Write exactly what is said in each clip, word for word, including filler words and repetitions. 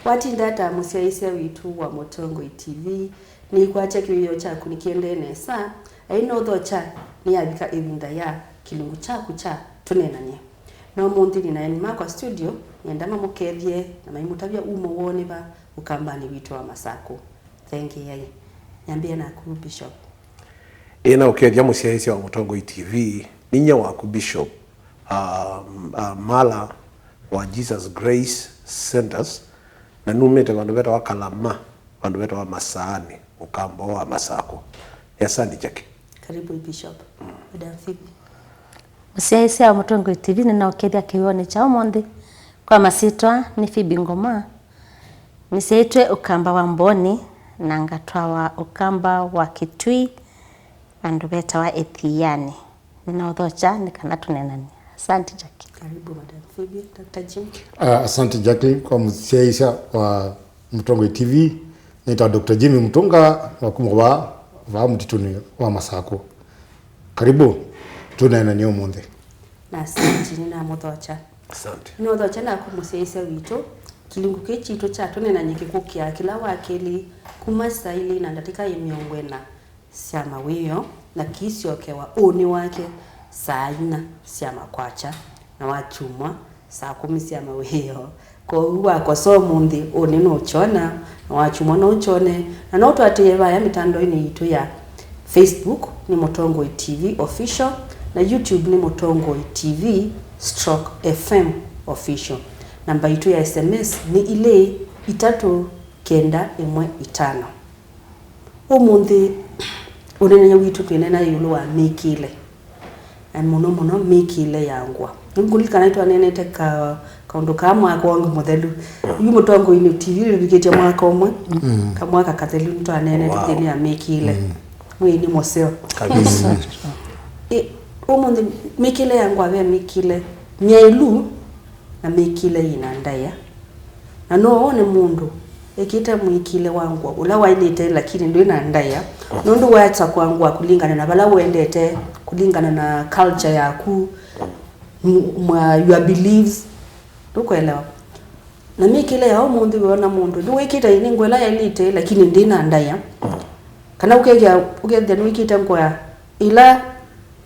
Watinda ata mũsyaĩĩsya witũ wa Mũtongoi T V? Nĩkwatya kĩwĩoo kyaku nĩkĩendee nesa, aĩ nothokya nĩyavika ĩvinda ya kĩlungu kyaku kya tũneenany'e. Na ũmũnthĩ nĩ na eni makwa studio, nĩenda mamũkethye na maimũtavya umo woo nĩ va ũkambanĩ witũ wa Masakũ. Thengeeai. Nyambĩe naku, Bishop. Ĩna ũkethya mũsyaĩĩsya wa Mũtongoi T V, nĩ inyia waku Bishop, um, uh, Mala wa Jesus Grace Centers, na numĩte vandũ vetawa Kalama, vandũ vetawa Masaani, ũkamba wa Masakũ. Nĩ asante, Jackie. Karibu, Bishop. Madam Phoebe. Mũsyaĩĩsya wa Mũtongoi T V, nĩnaũkethya kĩwĩonĩ kya ũmũnthĩ. Kwa masyĩtwa nĩ Phoebe Ngoma. Nĩsyaĩtwe ũkamba wa Mboni na ngatwawa ũkamba wa Kitui, vandũ vetawa Ĩthianĩ. Nĩnaũthokya nĩ kana tũneenany'e. Asante, Jackie. Karibu, Madam Phoebe. Doctor Jim. Ah, asante, Jacqueline, kwa mũsyaĩĩsya wa Mũtongoi T V. Nĩtawa Doctor Jimmy Mutunga, wa kuma vaa, vaa mũtitũnĩ wa Masakũ. Karibu, tũneenany'e ũmũnthĩ. Na asante, nĩnamũthokya. Asante. Nĩnũthokya naku mũsyaĩĩsya witũ. Kĩlungu kĩĩ kitũ kya tũneenany'e kĩkũkĩaa kĩla wa kelĩ kuma saa ilĩ na ndatĩka mĩongo ĩna sya mawĩoo, na kĩisyokewa ũnĩ wake saa inya sya makwakya, na wakyumwa saa kũmi sya mawĩoo. Kwoou wakosa ũmũnthĩ, ũnĩ nũkyona, na wakyumwa nũkyone, na no ũtũatĩĩe vaya mĩtandaonĩ yitũ ya Facebook nĩ Mũtongoi T V Official, na YouTube nĩ Mũtongoi T V stroke F M Official. Namba yitũ ya S M S nĩ ilĩ itatũ kenda ĩmwe itano. Ũmũnthĩ, ũneenany'a witũ twĩneena ĩũlũ wa mĩkĩĩle, na mũno mũno mĩkĩĩle ya ngũa. Nĩngũlilikana nĩtwaneenete ka, kaũndũ kaa mwaka ũngĩ mũthelu. Yu Mũtongoinĩ T V nĩvikĩtye mwaka ũmwe, mm, kamwaka kathelu nĩtwaneenete, wow, nthĩnĩ ya mĩkĩĩle. Mm. Mwĩĩ nĩ mũseo. Kabisa. Ĩ, ũmũnthĩ mĩkĩĩle ya ngũa, ve mĩkĩĩle myaĩlu na mĩkĩĩle yĩ na ndaĩa. Na no wone mũndũ ekĩte mwĩkĩĩle wa ngũa ũla waĩlĩte, lakini ndwĩ na ndaĩa, nũndũ weasakũa ngũa kũlingana na vala ũendete, kũlingana na culture yaku, m-, mwa, your beliefs, ndũkũelewa. Na mĩkĩĩle ya ũmũnthĩ, wĩona mũndũ nĩwĩkĩte nĩ ngũa ĩla yaĩlĩte, lakini ndĩ na ndaĩa. Kana ũkethĩa, ũkethĩa nĩwĩkĩte ngũa ĩla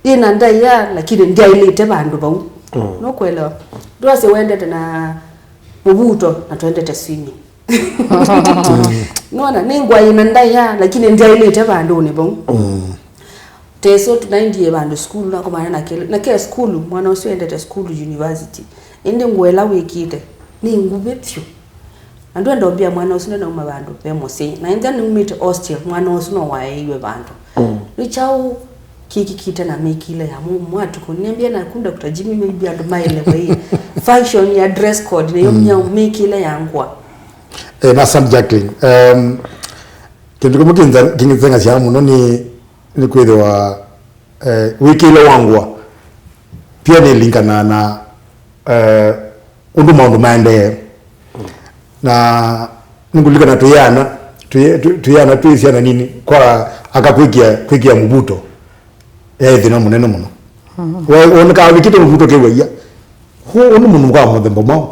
ĩna ndaĩa, lakini ndyaĩlĩte vandũ vau. Mm. Nũkũelewa? Ndwasye wendete na mũvuto na twendete swimming. Nona, nĩ ngũa ĩna ndaĩa, lakini ndyaĩlĩte vandũnĩ vau. Mm. Teso tunaendie vandũ sukulu, nakomana na kele, na ke sukulu, mwana ũsu endete sukulu, university. Ĩndĩ ngũa ĩla wĩkĩte nĩ nguvĩ vyũ. Na ndwenda ũmbĩa mwana ũsu ndenauma vandũ ve mũsyĩ. Na ĩndĩ nĩumĩte hostel, mwana ũsu no waeiwe vandũ. Mm. Nĩ kyaũ kĩkĩkĩte na mĩkĩĩle ya mũmũ wa tukũ? Nĩambie naku, Doctor Jimmy, maybe andũ maelewe ĩ function ya dress code, nĩyo, mm, myaũ mĩkĩĩle ya ngũa. Eh, na asante, Jacqueline. Um, kĩndũ kĩmwe kĩnza-, kĩngĩthengasya mũno nĩ, nĩ kwĩthĩwa eh, wĩkĩĩle wa ngũa pia nĩlingana na, eh, ũndũ maũndũ maendee. Na nĩngũlilikana twĩ ana, twĩ, twĩ, twĩ ana, twĩ syana nini, kwa aka kwĩkĩa, kwĩkĩa mũvuto yaĩ thĩna mũnene mũno. Mhm. Wa-, wonekaa wĩkĩte mũvuto kĩw'aia, Hu ũndũ mũndũ mũka wa mũthemba mwaũ.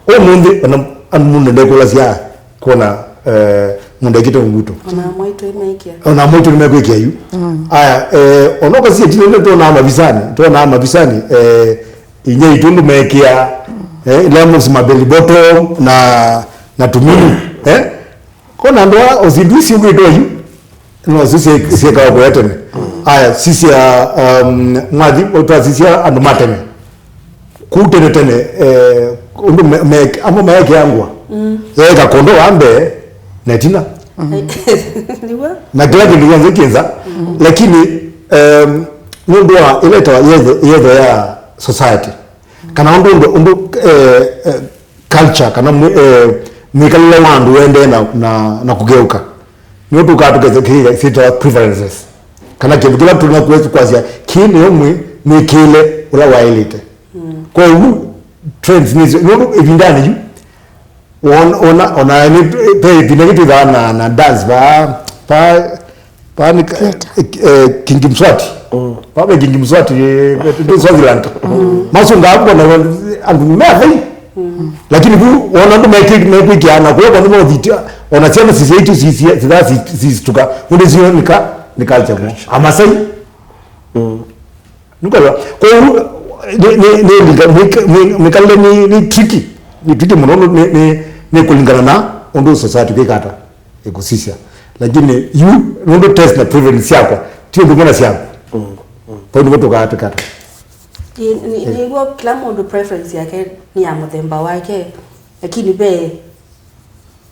Ũmũnthĩ, ona andũ mũndũ ndekũlasya kwona, eh, mũndũ ekĩte mũvuto. Ona mwaitũ imekia. Ona mwaitũ nĩmekwĩkĩa yu. Mm. Aya, eh, ona ũkasya tino nĩ twonaa mavisani, twonaa mavisani, eh, inya itũ ndũ mekĩa, eh, ila mũsi mabeli bottom na, na tumini, eh? Kona andũ a ũsindu ici ũkwĩtwa yu, no, isu syĩ-, syĩkawa kũya tene. Aya, sisya, um, mwathi, twasisya andũ ma tene. Kũu tene tene, eh, ũndũ me-, me-, amwe meekĩa ngũa. Mm. Yaĩ kakondo wa mbee, na ĩtina. Nĩw'o. Na kĩla kĩndũ kyonthe kĩnza. Mm. Lakini, um, nũndũ wa ĩla ĩtawa yetho, yetho ya society. Kana ũndũ, ũndũ, ũndũ, eh, eh, culture, kana mwĩ-, eh, mwĩkalĩle wa andũ ũendee na, na, na kũkeũka. Nĩyo tũkaa tũkethĩa kĩĩ syĩtawa preferences. Kana kĩndũ kĩla tũna kwasya, kĩĩ nĩyo mwĩ-, mwĩkĩĩle ũla waĩlĩte. Mm. Kwoou, trends nĩsyo, nũndũ ĩvindanĩ yu, won-, ona, ona nĩ, ve ĩvinda ĩngĩ twĩthaa na, na dance va, va, va nĩ ka-, theater. Eh, eh, Kingi Mswati. Mm. Va ve Kingi Mswati, eh, ndĩ Swaziland. Mm. Masunga apo na andũ me athei. Lakini vu wona andũ meki-, mekwĩkĩaa na kũya kwanza maũthitia, ona syana sisyaitũ sisituka, nũndũ sio nĩ ka, nĩ culture mo. Amasai. Nũkwelewa? Kwoou, nĩ, nĩ, nĩ, nĩ, nĩ, nĩ, nĩ, nĩ tricky. Nĩ tricky mũno, nĩ, nĩ, nĩ kũlingana na ũndũ society kwĩkata ĩkũsisya. Lakini yu, nũndũ test na preference syakwa ti ũndũ ũmwe na syaku. Vau nĩvo tũkaa twĩkata. Ĩ, nĩ, nĩw'o kĩla mũndũ preference yake nĩ ya mũthemba wake, lakini ve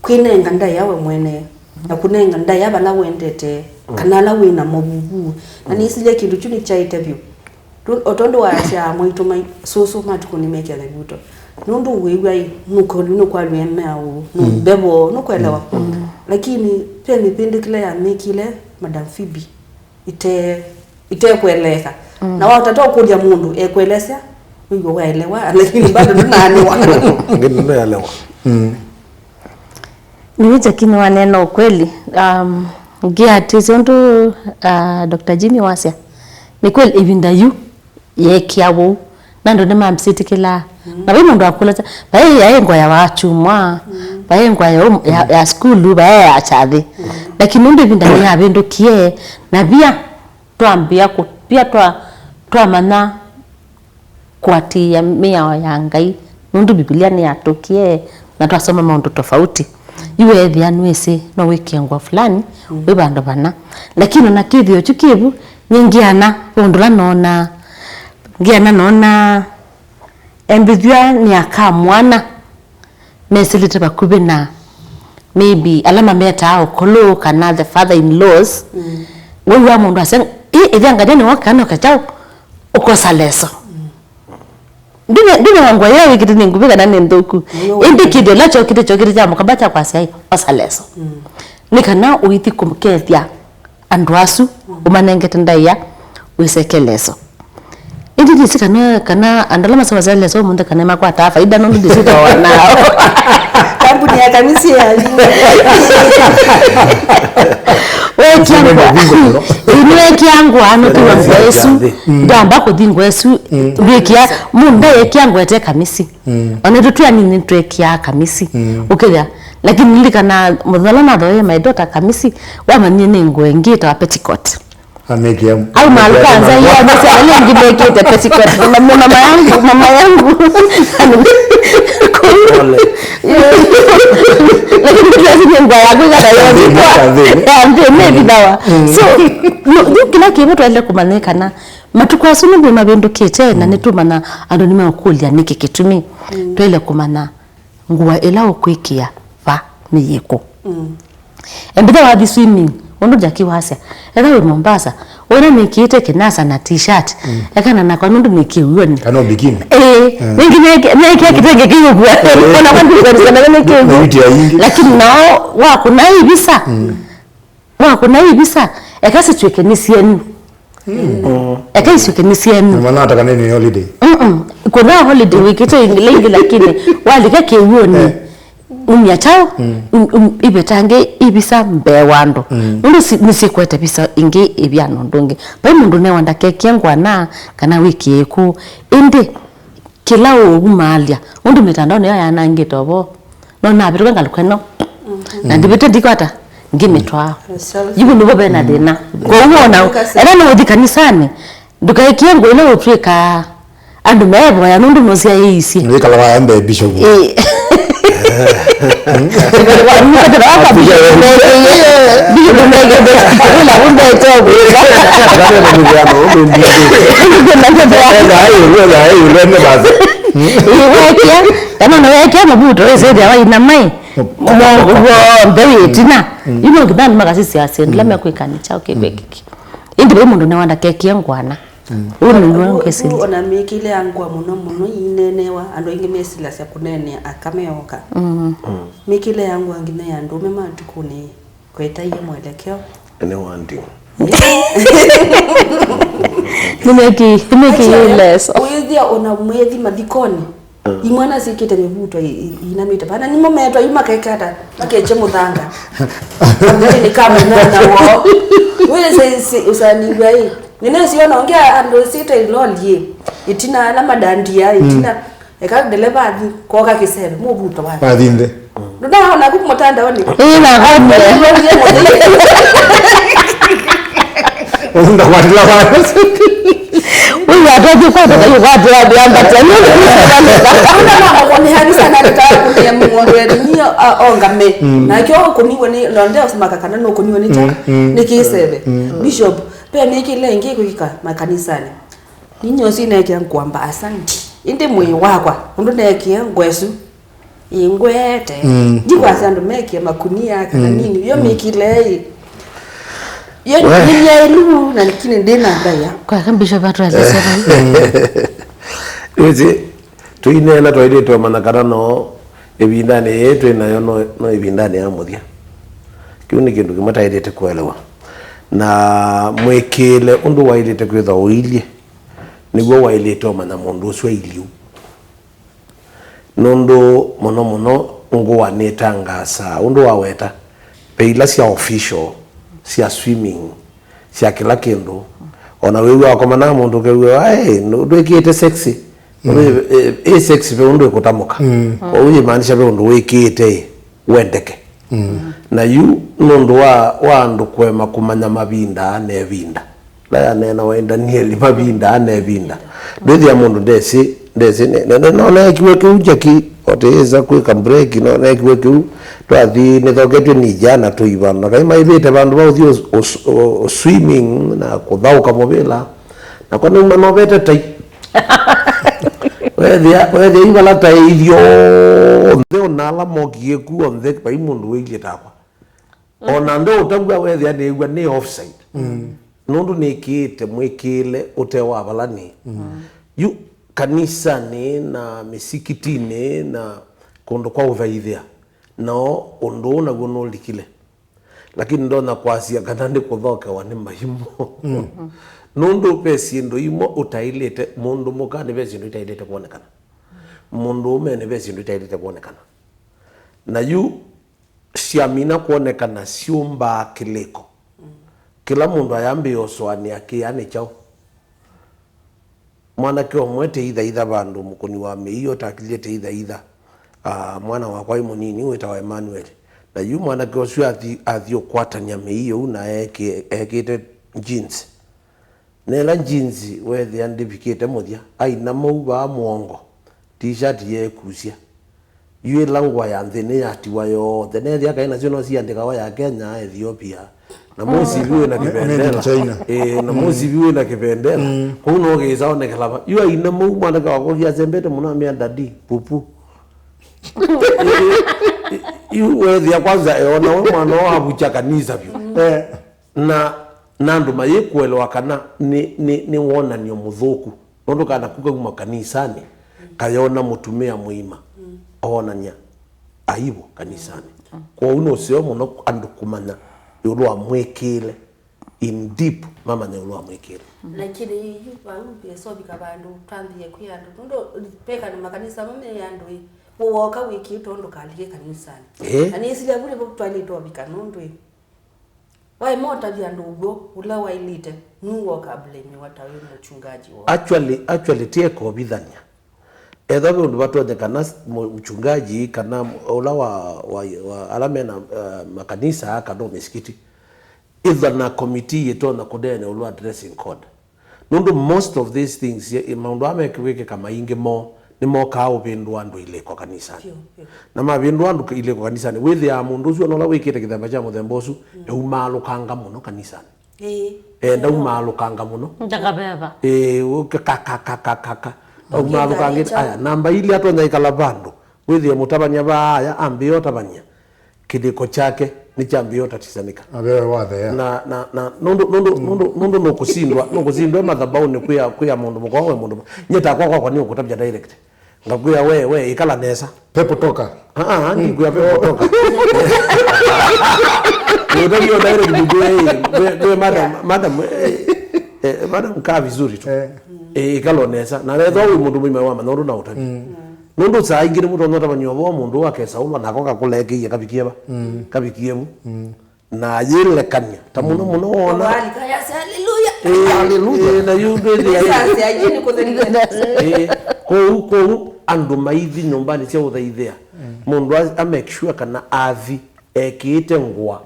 kwĩnenga ndaĩa we mwene, na kũnenga ndaĩa vala wendete, kana ala wĩ namo vuvu. Na nĩsilye kĩndũ kyu nĩkyaĩte vyũ. Tũ-, o tondũ waasya mwaitũ mai-, sũsũ matukũ nĩmekĩa mĩvuto. Nũndũ wĩw'a ĩ, nũko-, nũkwalw'e meaũ, nũmbevo, nũkwelewa. Lakini ve mĩvĩndĩkĩle yamĩkĩle Madam Phoebe ite-, itekweleka. Na watata ũkũlya mũndũ ekuelesya, wĩw'a waelewa, lakini bado ndũnaelewa. Lakini ndũnaelewa. Nĩwĩkya kĩnĩ waneena ũkweli. Um, ngĩatĩsya ũndũ, uh, Doctor Jimmy wasya, nĩ kweli ĩvinda yu yeekĩa ũu, na andũ nĩmamsĩtĩkĩlaa. Na vai mũndũ akũlasya, vai yaĩ ngwa ya wakyumwa, vai ngwa ya, um, ya, ya sukulu, vai ya kyathĩ. Lakini ũndũ ĩvinda nĩyavĩndũkie, na via twambĩa kũ-, via twa-, twamanya kũatĩĩa mĩao ya Ngai, nũndũ Mbivilia nĩyatũkie na twasoma maũndũ tofauti. Yu weethĩa nĩwĩsĩ no wĩkĩe ngũa fulani wĩ vandũ vana. Lakini ona kĩthĩo kyu kĩvu, nyie ngĩana, ve ũndũ ũla noonaa, ngĩana noonaa embĩthw'a nĩ aka mwana mesĩlĩte vakuvĩ na maybe ala mametaa ũkũlũ kana the father in laws. Wĩw'aa mũndũ asya, "Ĩ, ĩthya ngania nĩwoka kana ũkakyaũ, ũkosa leso." Ndũme-, ndũme wa ngũa ĩyo wĩkĩte nĩ nguvĩ kana nĩ nthũku. Ĩndĩ kĩthĩo ĩla kyokĩte, kyokĩte kya mũkamba kya kwasya, "Ĩ, osa leso." Nĩ kana ũithi kũkethya andũ asu ũmanengete ndaĩa wĩseke leso. Ĩndĩ ndĩsĩ kana, kana andũ ala masemasya leso ũmũnthĩ kana makwataa faida nũndũ ndĩsĩ thooa nao. Kambuni ya kamisi ya wekia ngũa. Ĩĩ, nĩwekia ngũa, nũkĩwa ngũa ĩsu. Ndamba kũthi ngũa ĩsu. Ndwĩkĩa, mũndũ ndayekia ngũa ete kamisi. Ona ĩtũ twĩ anini nĩtweekĩaa kamisi. Ũkĩthĩa. Lakini lilikana mũthenya ũla nathoie my daughter kamisi, wamanyie nĩ ngũa ĩngĩ ĩtawa petticoat. Amekĩa. Au maluka anza hiyo amesema leo ngimekete petticoat. Mama, mama yangu, mama yangu. Pole. Lakini kila siku ngwa yangu kana yote. Ndio mimi dawa. So, no, ndio kila kitu tuende kumanyikana. Matukũ asu nĩ mavĩndũkĩte na nĩtũmanya andũ nĩmeũkũlya nĩkĩ kĩtumi. Twaĩle kũmanya ngũa ĩla ũkwĩkĩa va nĩ yĩkũ. Embĩtha wathi swimming, ũndũ Jackie wasya, etha wĩ Mombasa, wona nĩkĩĩte kĩnasa na t-shirt, ekana nakwa nũndũ nĩ kĩw'ũnĩ. Kana bikini. Ĩĩ, nĩngĩ nĩkĩa kĩtenge kĩyũkua. Ona kwa ndũkũanĩsya nayo nĩ kĩw'ũ. Lakini nao wakũna ivisa. Wakũna ivisa, eka sitw'ĩke nĩ syenyu. Eka isitw'ĩke nĩ syenyu. Na manataka nĩ holiday. Mm-mm. Kũna holiday wĩkĩte ĩngĩ, lakini walika kĩw'ũnĩ, umya kyaũ, um, um, ivetangĩ ivisa mbee wa andũ. Nũndũ si-, nĩsikwete visa ingĩ ĩvyana ũndũ ũngĩ. Vai mũndũ newa ndakekie ngwana kana wĩkĩe ĩkũ. Ĩndĩ kĩla ũumaalya, ũndũ mĩtandaonĩ yo yanangĩte ũvoo, no navĩtũka ngalĩko ĩno. Na ndivĩte ndikwata, ngĩmĩtwaa. Yu nĩvo ve na thĩna. Kwoou ona, ethwa nũũthi kanisanĩ, ndũkaĩkĩe ngũa ila ũtw'ĩkaa andũ meevoya nũndũ nũsyaĩĩsye. Wĩkala vaya mbee bishop. Ĩĩ. Wekia, kana ona wekia mavuto, wĩsĩthĩa wainamai, mongo w'onthe wĩ ĩtina. Yu no nginya andũ makasisya syĩndũ ila mekwĩka nĩ kyaũ kĩkwĩkĩki. Ĩndĩ vai mũndũ newanda kekie ngwana. Ũu nĩw'o ngwĩsĩla. Ona mĩkĩle ya ngũa mũno mũno iineenewa, andũ aingĩ mesilasya kũneenea aka meoka. Mĩkĩle ya ngũa nginya ya andũũme matukũnĩ kwetaie mwelekeo. Ene wandi. Nĩmeki-, nĩmeki leso. Ũyĩthĩa ona mwĩthi mathikonĩ. Imwana syĩkĩte mĩvuto i-, i-, inamĩte vana, nĩmo metwa yu makekata, makekye mũthanga. Ambaye nĩ kama nana woo. Wĩsĩ, sĩ, ũsanĩw'a ĩ. Nĩnesiona ũngĩ andũ sĩte iloli ĩ. Ĩtina ala madandia ĩ, ĩtina. Eka ndeleva athi, koka kĩseve, mũvuto wa. Wathi nthĩ. Ndũnaona kũ mũtandaoni? Ĩĩ, nakwatile. Ũnda kwatila wa. Ũyũ atwathi kwata, kayu kwatila, ndiambatia. Ndũnaona kũ nĩ havi sana nĩtakunia mũndũ ethimio ongame. Nakyo kũniwe nĩ, no ndeũsimaka kana nũkũniwe nĩ kya, nĩ kĩseve. Bishop, pe nĩ kĩla ĩngĩ kwĩka makanĩsanĩ. Ninyie ũsu nĩneekĩa ngũamba asanti. Ĩndĩ mwĩĩ wakwa, ũndũ neekĩe ngwesu, ĩngwete. Ndikwasya andũ meekĩe makunia kana nini. Yo mĩkile ĩ. Yo nĩ myaĩlu, na lakini ndĩ na ndaĩa. Kwaka Bishop atũelesya vau. Wĩsĩ, tũineena twaĩlĩte ũmanya kana no ĩvindanĩ yĩĩ twĩ nayo no, no ĩvindanĩ ya mũthya. Kĩu nĩ kĩndũ kĩmwe taĩlĩte kũelewa. Na mwĩkĩĩle ũndũ waĩlĩte kwĩthwa ũilyĩ, nĩw'o waĩlĩte ũmanya mũndũ ũsu ailyĩ ũu. Nũndũ mũno mũno ngũa nĩtangaasaa ũndũ waweta ve ila sya official, sya swimming, sya kĩla kĩndũ. Ona wĩw'a wakomana na mũndũ ũkew'a, "Aĩ, ndwĩkĩĩte sexy." Ũndũ ĩ, ĩ, ĩ sexy ve ũndũ ĩkũtamũka. Kwoou yĩmaanisha ve ũndũ wĩkĩĩte ĩ, wendeke. Na yu nũndũ wa, wa andũ kũema kũmanya mavinda na ĩvinda. Ĩla yaneenawa nĩ Ndanieli mavinda na ĩvinda. Ndwĩthĩa mũndũ ndesĩ, ndesĩ, ne- ne- ne- no neekiwe kĩu Jackie, o tĩĩsa kwĩka break, no neekiwe kĩu, twathi nĩthoketw'e nĩ ija na tũiva. Na kai maivĩte vandũ va ũthi ũs- ũs- ũ- swimming na kũthaũka mũvĩla. Nakwa nauma novete tai. Wethĩa, wethĩa ivala tai ithyonthe, ona ala mokie ku onthe, vai mũndũ wĩilyĩ takwa. Ona ndeũtavw'a wethĩa nĩĩw'a nĩ offside. Nũndũ nĩkĩĩte mwĩkĩĩle ũte wa vala nĩ. Yu kanisanĩ na mĩsikitinĩ na kũndũ kwa ũthaithĩa, nao ũndũ ũũ naw'o nũlikile. Lakini ndonya kwasya kana nĩ kũthokewa nĩ maimũ. Nũndũ ve syĩndũ imwe ũtaĩlĩte, mũndũ mũka nĩ ve syĩndũ itaĩlĩte kwonekana. Mũndũ ũme nĩ ve syĩndũ itaĩlĩte kwonekana. Na yu syamina kwonekana syũmbaa kĩlĩko. Kĩla mũndũ ayambĩĩa ũsũanĩa kĩanĩ kyaũ. Mwanake ũmwe tĩithaitha vandũ mũkũni wa mĩio ũtakilye tĩithaitha, ah, mwana wakwa wĩ mũnini wĩtawa Emmanuel. Na yu mwanake ũsu athi, athi ũkwatany'a mĩio ũu na eekĩ- ekĩte jeans. Na ĩla jeans weethĩa ndĩvikĩte mũthya, ainama ũu vaa mũongo, t-shirt yeekusya. Yu ĩla ngũa ya nthĩnĩ yatiwa yonthe, neethĩa kaĩ nasyo no siandĩkawa ya Kenya, Ethiopia. Na mũsivi wĩ na kĩvendela. Ĩĩ, na mũsivi wĩ na kĩvendela. Kũu no kĩĩsa onekela va. Yu ainama ũu mwanake wakwa ũsu asembete mũno amea, "Daddy, pupu." Yu weethĩa kwanza eona we mwana ũũ avukya kanisa vyũ. Na, na andũ mayĩkũelewa kana nĩ, nĩ, nĩ wonany'o mũthũku. Nũndũ kana kũ kauma kanisanĩ, kayona mũtumĩa mũima oonany'a aibu kanisanĩ. Kwoou nĩ ũseo mũno andũ kũmanya ĩũlũ wa mwĩkĩĩle, in deep, mamanya ĩũlũ wa mwĩkĩĩle. Lakini yu vau ĩsovika vandũ twambie kwĩ andũ, nũndũ ve kana makanisa amwe me andũ ĩ, wooka wĩkĩĩtwe ũndũ kalike kanisanĩ. Ĩĩ. Na nĩsilya vu nĩvo twailĩte ovika nũndũ ĩ, waema ũtavya andũ ũw'o ũla waĩlĩte, nũũ woka blamiwa ta wĩ mũchungaji woo? Actually, actually, ti ekovithany'a. Ethwa ve ũndũ vatonyekana s- mu- mchungaji kana m- ũla wa, wa, wa ala mena uh, makanisa kana mĩsikiti, ĩthwa na committee yĩtonya kũneenea ũlũ wa dressing code. Nũndũ most of these things, ye- maũndũ aa mekwĩkĩka maingĩ moo nĩmokaa ũvĩndũa andũ ilĩko kanisanĩ. Vyũ, vyũ. Na mavĩndũa andũ ilĩko kanisanĩ, wĩthĩaa mũndũ ũsu ona ũla wĩkĩte kĩthemba kya mũthemba ũsu, eumaalũkanga mũno kanisanĩ. Ĩĩ. Enda umaalũkanga mũno. Ndakaveva. Ĩĩ, ũka- ka ka ka ka ka ka. Aumaalũkangĩte. Aya, namba ili atonya ikala vandũ. Wĩthĩe mũtavany'a vaa, aya ambĩĩa ũtavany'a. Kĩlĩko kyake nĩkyambĩĩa ũtatisanĩka. Avee wathe ya. Na, na, na, nũndũ, nũndũ, nũndũ, nũndũ nũkũsindwa, nũkũsindwa mathabaũnĩ kwĩa, kwĩa mũndũ mũka we mũndũ. Nyie takwa kwakwa nĩ ũkũtavya direct. Ngakwĩa we, we, ĩkala nesa. Pepo toka. Ah, ah, ndikwĩa pepo toka. Ũtavya direct ndikwĩa, eh, we, we, madam, madam, eh, eh, madam, kaa vizuri tu. Eh. Eh, ĩkala nesa. Na wethwa wĩ mũndũ mũima wa manya ũndũ na ũtavya. Nũndũ saa ingĩ nĩmũtonya ũtavany'a ũvoo mũndũ ũũ akesaũlwa nako kakũlekeie kavikie va? Kavikie vu. Na ayĩlekany'a. Ta mũno mũno wona. Walika yasya, "Haleluya." Ĩĩ, haleluya. Ĩĩ, na yu ndwĩthĩa. Sasa, aje ni kũtherithia. Ĩĩ, kũu, kũu, Andũ maithi nyũmbanĩ sya ũthaithĩa, mũndũ a- a make sure kana athi ekĩĩte ngũa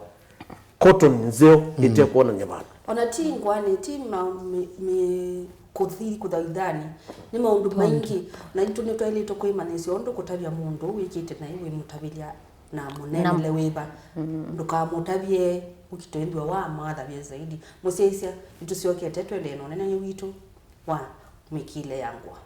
cotton nzeo ĩtekwonany'a vandũ. Ona ti ngũanĩ, ti maũndũ mĩ- mĩ- kũthi kũthaithanĩ, nĩ maũndũ maingĩ, na itũ nĩtwaĩlĩtwe kwĩmanyĩsya ũndũ kũtavya mũndũ ũũ wĩkĩte naĩ wĩmũtavĩlya na mũneenele wĩva. Ndũkamũtavye ũkito ĩthĩwa wamwathavya zaidi. Mũsyaĩĩsya, nĩtũsyokete tũendee na ũneenany'a witũ wa mĩkĩĩle ya ngũa.